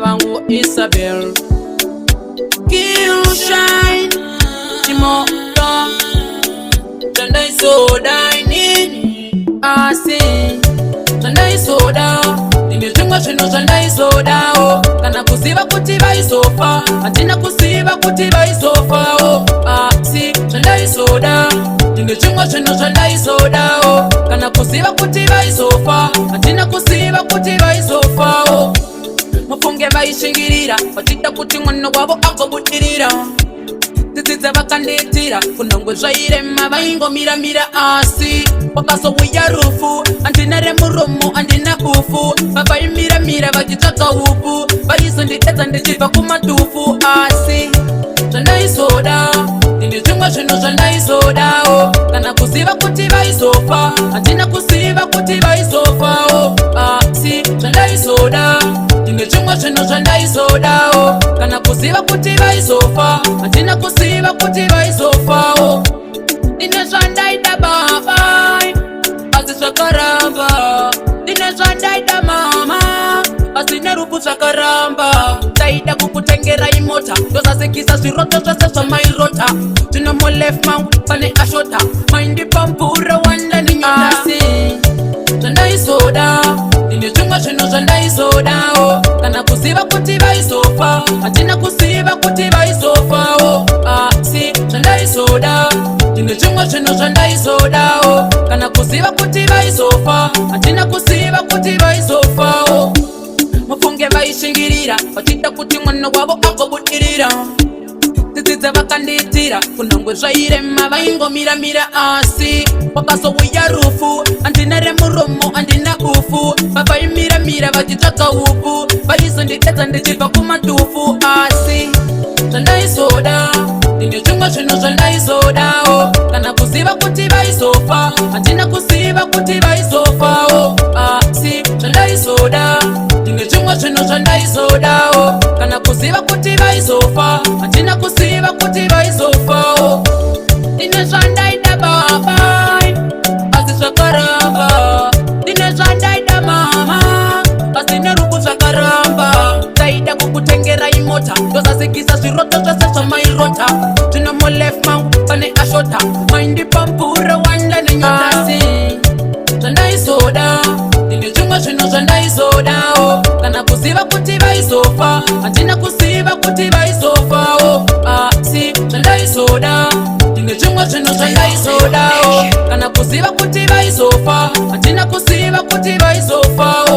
Vangu Isabel Killshine Chimoto. Zvandaisoda inini, asi zvandaisoda ndine zvimwe zvinhu zvandaisodawo. Kana kuziva kuti vaizofa, handina kuziva kuti vaizofawo. Asi zvandaisoda ndine zvimwe zvinhu zvandaisodawo. Kana kuziva kuti vaizofa, handina kuziva kuti vaizofawo. Mufunge vaishingirira vachida kuti mwana wavo agobudirira. Dzidzidza vakandiitira kunongwe zvairema, vaingomiramira, asi wakazouya rufu. Handina remuromo, handina bufu. Vavaimiramira vachitsvaga upu, vaizondidedza ndichibva kumatufu. Asi zvandaizoda ndine zvimwe zvinhu zvandaizodawo. Kana kuziva kuti vaizofa, handina kuziva kuti vaizofawo. Asi zvandaizoda ndine zvimwe zvinhu zvandaizodawo. Kana kuziva kuti vaizofa, handina kuziva kuti vaizofawo. Ndine zvandaida baba, asi zvakaramba. Ndine zvandaida mama, asi nerufu zvakaramba. Ndaida kukutengerai mota, ndozadzikisa zviroto zvese zvamairota. Zvino mulife mangu pane ashota, maindipa mvura wanda nenyota. Asi zvandaizoda ndine zvimwe zvinhu zvandaizodawo. Kana kuziva kuti vaizofa, handina kuziva kuti vaizofawo. Asi zvandaizoda ndine zvimwe zvinhu zvandaizodawo. Kana kuziva kuti vaizofa, handina kuziva kuti vaizofawo. Mufunge vaishingirira vachida kuti mwana wavo agobudirira. Dzidzidza vakandiitira kunongwe zvairema, vaingomiramira, asi wakazouya rufu. Handina remuromo, handina bufu. Vavaimiramira vachitsvaga upu, vaizondidedza ndichibva kumatufu. Asi zvandaizoda ndine zvimwe zvinhu zvandaizodawo. Kana kuziva kuti vaizofa, handina kuziva kuti vaizofawo. Asi zvandaizoda ndine zvimwe zvinhu zvandaizodawo. Kana kuziva kuti vaizofa, handina kuziva kuti vaizofawo. Ndine zvandaida baba, asi zvakaramba. Ndine zvandaida mama, asi nerufu zvakaramba. Ndaida kukutengerai mota, ndozadzikisa zviroto zvese zvamairota. Zvino mulife mangu pane ashota, maindipa mvura wanda nenyota. Asi zvandaizoda ndine zvimwe zvinhu zvandaizodawo. Kana kuziva kuti vaizofa, handina kuziva kuti vaizofawo. Asi zvandaizoda ndine zvimwe zvinhu zvandaizodawo. Kana kuziva kuti vaizofa, handina kuziva kuti vaizofawo.